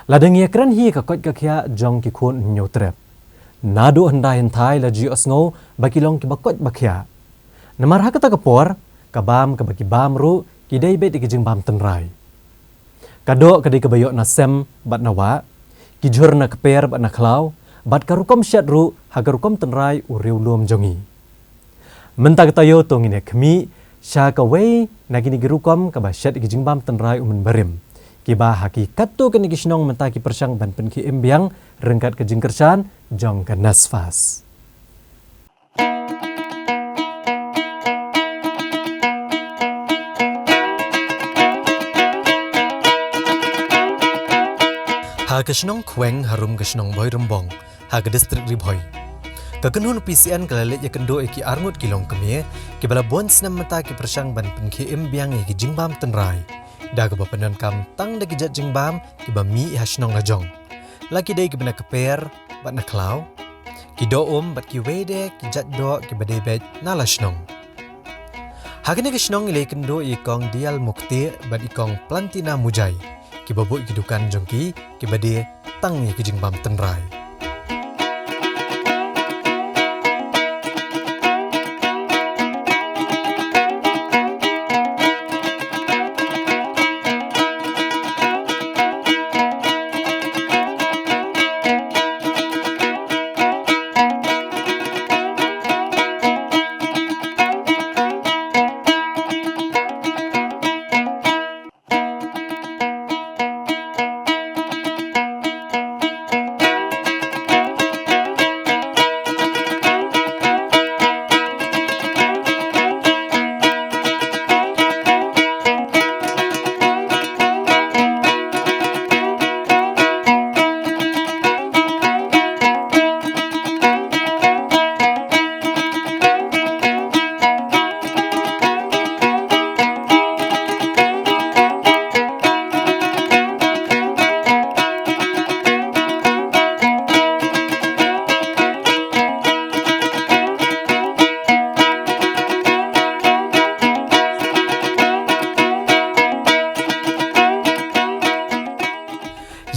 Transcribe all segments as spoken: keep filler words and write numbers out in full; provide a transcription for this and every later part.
Lada ngi ïakren hi ka koit ka khiah jong ki khun hynñiew trep, naduh hyndai hynthai la ju ïohsngew ba ki long kiba koit ba khiah. Namar ha kata ka por, ka bam kaba ki bam ruh ki dei beit ïa ki jingbam tynrai. Ka doh ka dei kaba ïoh na sem bad na wah, ki jhur na kper bad na khlaw, bad ka rukom shet ruh ha ka rukom tynrai u riewlum jong ngi. Mynta ka taïew to ngin ïa khmih sha kawei na kine ki rukom kaba shet ïa ki jingbam tynrai u mynbarim, kiba ha ki katto katne ki shnong mynta ki pyrshang ban pynkhie im biang ryngkat ka jingkyrshan jong ka NESFAS. Ha ka shnong Khweng, harum ka shnong Bhoirymbong, ha ka distrik Ri Bhoi, ka kynhun P C N ka la leit ïakynduh ïa ki arngut ki longkmie kiba la bun snem mynta ki pyrshang ban pynkhie im biang ïa ki jingbam tynrai, da kaba pyndonkam tang da ki jait jingbam kiba mih ha shnong la jong. La ki dei kiba na kper bad na khlaw, ki doh um bad kiwei de ki jait doh kiba dei beit na la shnong. Ha kane ka shnong ngi la ïakynduh ïa i Kong Dial Mukti bad i Kong Plantina Mujai, kiba buh ïa ki dukan jong ki kiba die tang ïa ki jingbam tynrai.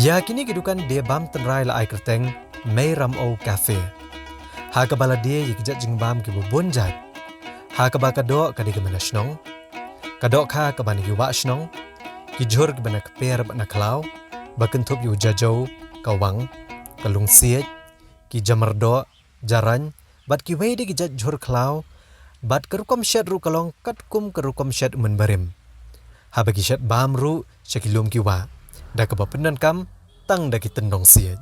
Ïa kine ki dukan die bam tynrai la ai kyrteng Mei Ram O Cafe. Ha kaba la die ïa ki jait jingbam kiba bun jait. Ha kaba ka doh ka dei kaba na shnong, ka dohkha kaba na ki wah shnong, ki jhur kiba na kper bad na khlaw, ba kynthup ïa u jajew, ka wang, ka lungsiej, ki jamardoh, jarain, bad kiwei de ki jait jhur khlaw, bad ka rukom shet ruh ka long katkum ka rukom shet mynbarim. Haba ki shet bam ruh sha ki lum ki wah, da kaba pyndonkam tang da ki tyndong siej.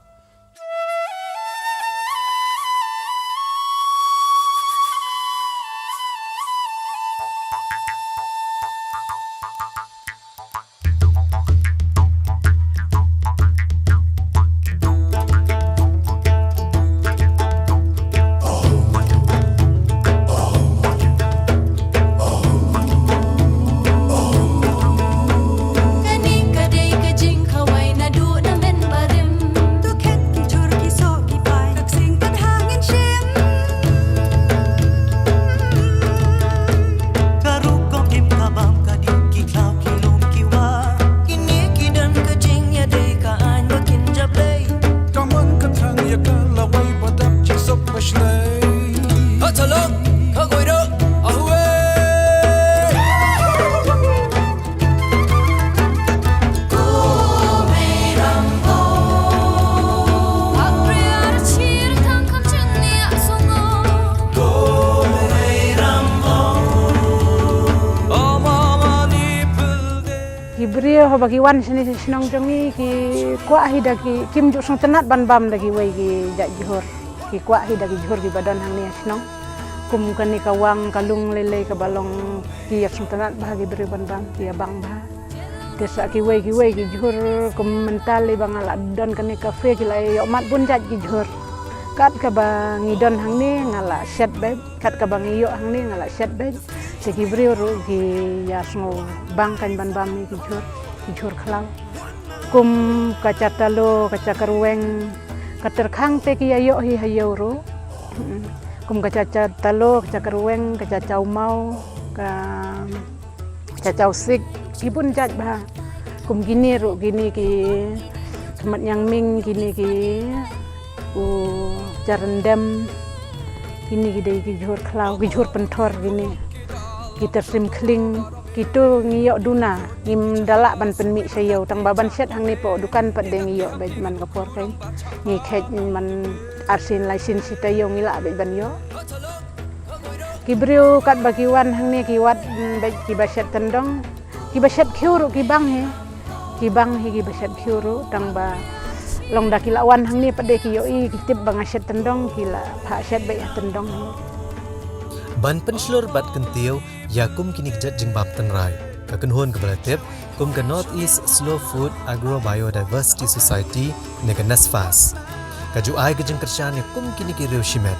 Kane ka dei ka jingkhawai naduh na mynbarim. To khet ki jhur ki soh ki pai, ka ksing ka dha ngin shim. Ka rukom im ka bam ka dih ki khlaw ki lum ki wah. Kine ki don ka jingïadei ka aiñ ba kin jop lei. Ka mon ka thrang ïa ka lawei ba dap jingshop ba shlei. Ha chalok, ha goiro, ahue. Ki briew haba ki wan shane sha shnong jong ngi ki kwah hi da ki, kim ju sngewtynnat ban bam da kiwei ki jait jhur. Ki kwah hi da ki jhur kiba don hangne ha shnong. Kum kane ka wang ka lung lei lei kaba long ki ïa sngewtynnat bha ki briew ban bam, ki ïa bang bha. Te sa kiwei kiwei ki jhur kum mynta lei ba nga la don kane cafe ki la ïoh mat bun jait ki jhur. Kat kaba ngi don hangne nga la shet beit, kat kaba ngi ïoh hangne nga la shet beit. Te ki briew ruh ki ïa sngew bang kan ban bam ïa ki jhur, ki jhur khlaw. Kum ka cha talo, ka cha kyrweng, ka tyrkhang te ki ïa ïoh hi ha ïew ruh. Kum ka cha cha talo, ka cha kyrweng, ka cha chaw maw, ka cha chaw sik, ki bun jait bha. Kum kine ruh kine ki, Mat Nyangming kine ki u Jarendem, kine ki dei ki jhur khlaw, ki jhur pynthor kine. Ki tyrsim khling, kitu ngi ïoh duna, ngim da lah ban pynmih sha ïew, tang ba ban shet hangne poh dukan pat de ngi ïoh beit man ka por kein. Ngi khet man arsien laisien shi taïew ngi lah beit ban ïoh. Ki briew katba ki wan hangne ki wad, mm, beit kiba shet tyndong. Kiba shet khiew ruh ki bang hi. Ki bang hi kiba shet khiew ruh tang ba long da ki la wan hangne pat de ki ïohi ki tip ba nga shet tyndong ki la phah shet beit ha tyndong hi. Ban pynshlur bad kyntiew ïa kum kine ki jait jingbam tynrai, ka kynhun kaba la tip kum ka North East Slow Food Agro Biodiversity Society ne ka NESFAS ka ju ai ka jingkyrshan ïa kum kine ki riew shimet.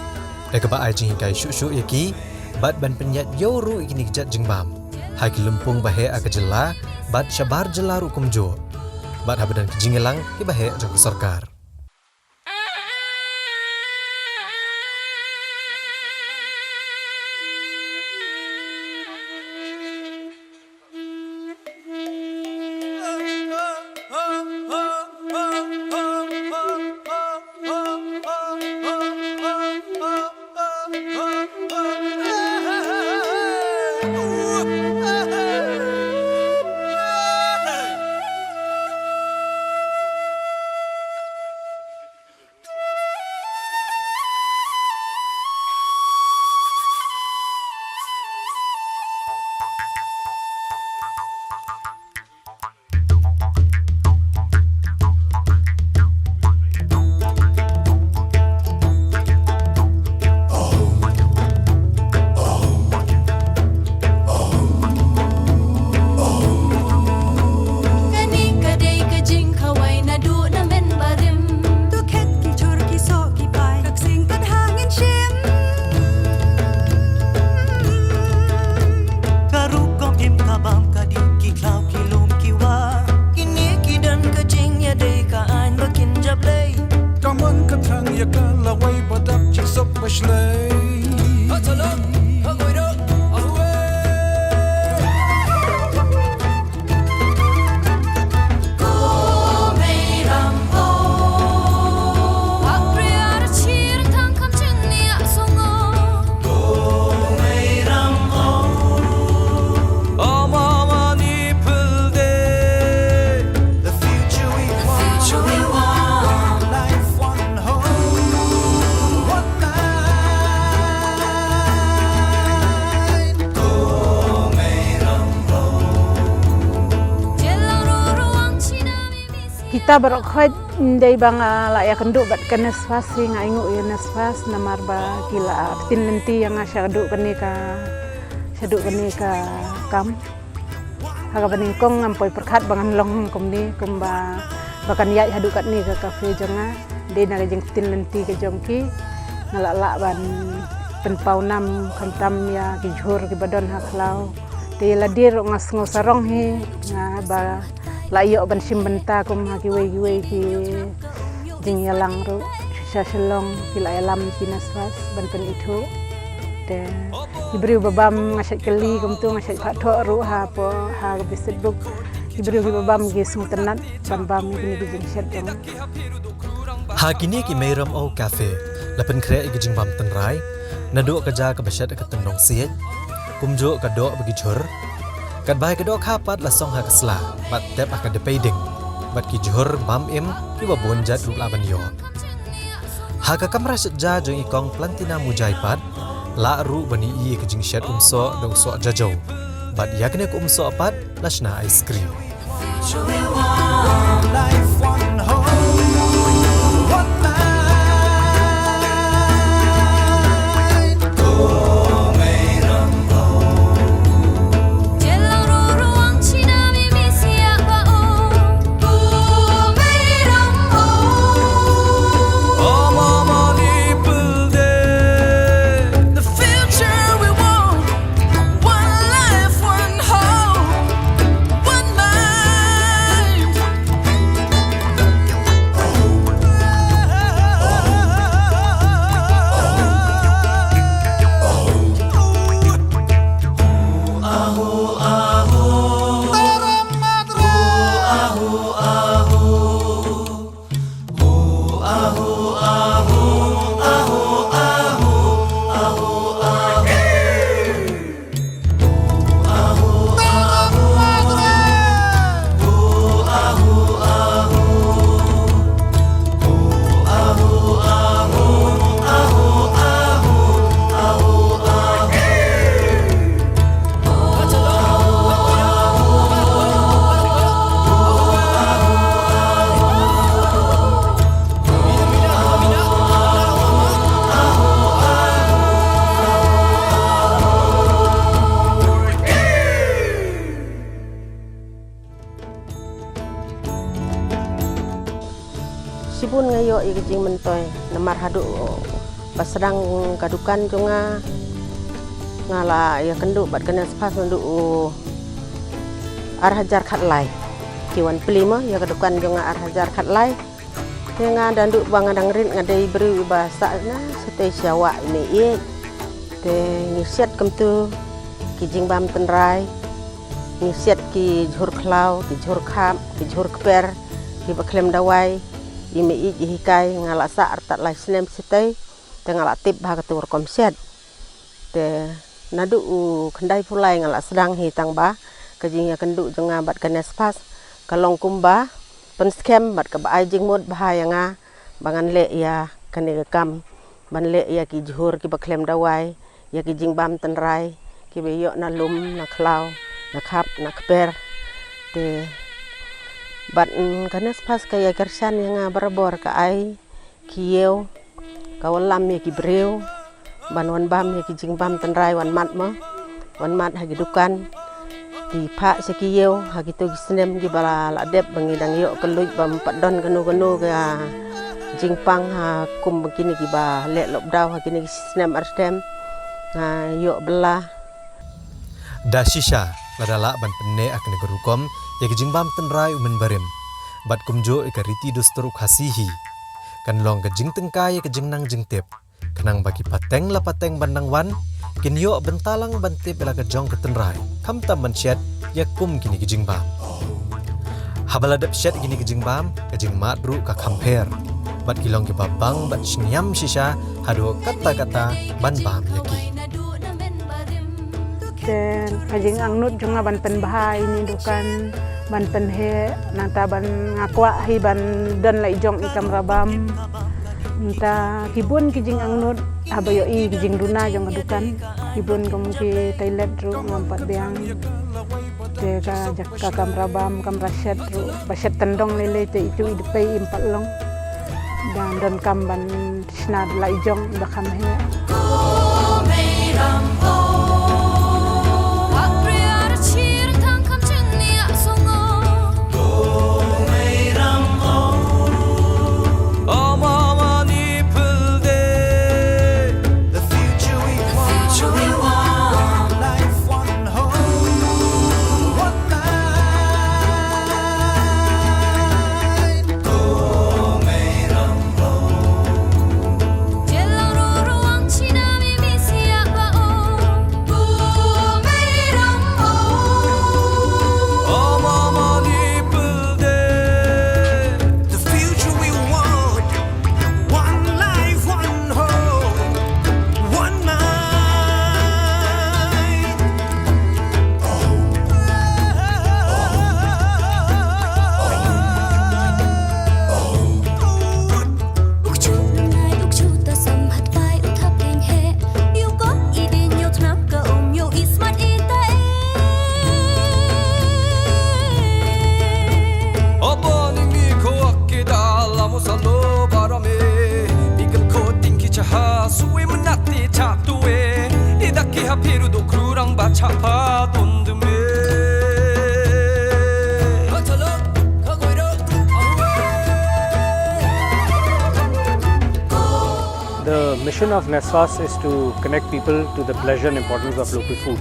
Ïa kaba ai jinghikai shuh shuh ïa ki bad ban pynïaid ïew ruh ïa kine ki jait jingbam ha ki lympung ba heh ha ka jylla bad shabar jylla ruh kumjuh. Bad haba don ki jingïalang kiba heh jong ka sorkar. Kane ka dei ka jingkhawai naduh na mynbarim. To khet ki jhur ki soh ki pai, ka ksing ka dha ngin shim. Ka rukom im ka bam ka dih, ki khlaw ki lum ki wah. Kine ki don ka jingïadei, ka aiñ ba kin jop lei. Ka mon ka thrang ïa ka lawei ba dap jingsuk ba shlei. Kita baroh khoit, dei ba nga la ïakynduh bad ka NESFAS hi, nga ainguh ïa NESFAS namar ba ki la ktien lynti ïa nga shaduh kane ka, shaduh kane ka kam. Ha kaba nyngkong ngam poi pyrkhat ba ngan long kumne, kumba ba kan ïaid haduh katne ka cafe jong nga. Dei na ka jingktien lynti ka jong ki nga la lah ban pynpaw nam khamtam ïa ki jhur kiba don ha khlaw. Te lade ruh nga sngew sarong hi nga ba la ïoh ban shim bynta kum ha kiwei kiwei ki jingïalang ruh sha Shillong ki la ïalam ki NESFAS ban pynithuh. Te ki briew ba bam nga shait kylli kumtu, nga shait phah thoh ruh hapoh ha ka Facebook. Ki briew kiba bam ki sngewtynnat ban bam ïa kine ki jingshet jong nga. Ha kine ki Meiram O Cafe la pynkhreh ïa ki jingbam tynrai, naduh ka ja kaba shet ha ka tyndong siej, kumjuh ka doh ba ki jhur. Katba ïa ka dohkha pat la song ha ka sla bad tep ha ka dpei ding bad ki jhur bam im kiba bun jait ruh lah ban ïoh. Ha ka kamra shet ja jong i kong Plantina Mujai pat lah ruh ban ïohi ïa ka jingshet umsoh da u soh jajew bad ïa kane ka umsoh pat la shna ice cream. The future we want, one life, one home, one mind. Bun nga ïoh ïa ka jingmyntoi namar haduh ba sdang ka dukan jong nga, nga la ïakynduh bad ka NESFAS naduh ar hajar khatlai. Ki wan plie mo ïa ka dukan jong nga ar hajar khatlai. Te nga dang duh ba nga dang rit, nga dei briew ba sah na shatei sha wah i mei ïeit. Te ngi siat kumtu ki jingbam tynrai, ngi siat ki jhur khlaw, ki jhur khap, ki jhur kper, kiba khlem dawai i mei ïeit i hikai. Nga la sah artat lai snem shatei, te nga la tip bha katu rukom siat. Te naduh u khyndai phew lai nga la sdang hi tang ba ka jingïakynduh jong nga bad ka NESFAS ka long kumba pynskhem bad kaba ai jingmut bha ïa nga ba ngan leh ïa kane ka kam, ban leh ïa ki jhur kiba khlem dawai, ïa ki jingbam tynrai kiba ïoh na lum, na khlaw, na khap, na kper. Te bad, mm, ka NESFAS ka ïakyrshan ïa nga barabor, ka ai ki ïew, ka wallam ïa ki briew ban wan bam ïa ki jingbam tynrai, wan mad mo, wan mad ha ki dukan. Te phah sha ki ïew ha kito ki snem kiba la, la dep ba ngi dang ïoh kylluid bym pat don kano kano ka jingpang ha kum ba kine kiba leh lockdown ha kine ki snem ar snem. Nga ïoh bylla. Da shisha lada lah ban pynneh ha kane ka rukom ïa ka jingbam tynrai u mynbarim bad kumjuh ïa ka riti dustur u Khasi hi, kan long ka jingtyngkai ïa ka jingnang jingtip, khnang ba ki pateng la pateng ban nang wan kin ïoh bynta lang ban tip ïa la ka jong ka tynrai, khamtam ban shet ïa kum kine ki jingbam. Haba la dep shet kine ki jingbam, ka jingmad ruh ka kham pher bad ki long kiba bang bad shngiam shisha haduh katta katta ban bam ïa ki. Te ka jingangnud jong nga ban pynbha ïa ine i dukan, ban pynheh, nangta ban, nga kwah hi ban don la i jong i kamra bam. Nangta ki bun ki jingangnud haba ïohi ki jingduna jong ka dukan. Ki bun kum ki toilet ruh ngam pat biang. Te ka jaka kamra bam, kamra shet ruh ba shet tyndong lei lei, te itu i dpei im pat long. Dang donkam ban shna da la i jong ba kham heh. The future we want, one life, one hope, one mind. The mission of NESFAS is to connect people to the pleasure and importance of local food.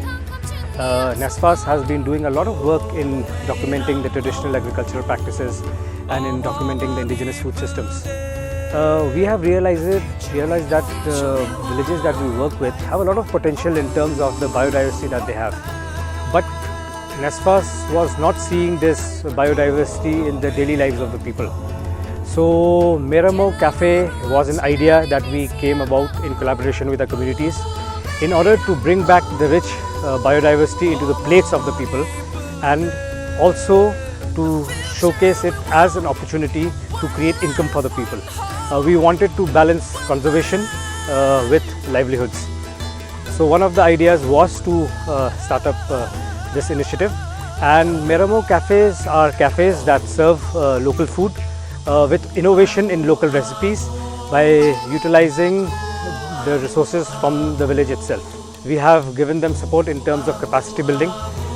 Uh, NESFAS has been doing a lot of work in documenting the traditional agricultural practices and in documenting the indigenous food systems. Uh, we have realized, realized that the villages that we work with have a lot of potential in terms of the biodiversity that they have. But NESFAS was not seeing this biodiversity in the daily lives of the people. So Meramo Cafe was an idea that we came about in collaboration with the communities in order to bring back the rich, uh, biodiversity into the plates of the people and also to showcase it as an opportunity to create income for the people. Uh, we wanted to balance conservation, uh, with livelihoods. So one of the ideas was to, uh, start up, uh, this initiative, and Meramo cafes are cafes that serve, uh, local food, uh, with innovation in local recipes by utilizing the resources from the village itself. We have given them support in terms of capacity building.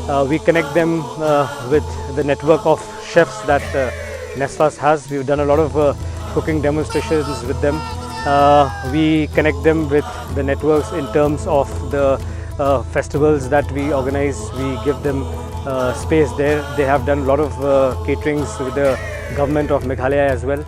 Uh, we connect them, uh, with the network of chefs that, uh, NESFAS has. We've done a lot of, uh, cooking demonstrations with them. Uh, we connect them with the networks in terms of the uh, festivals that we organize. We give them uh, space there. They have done a lot of uh, caterings with the government of Meghalaya as well.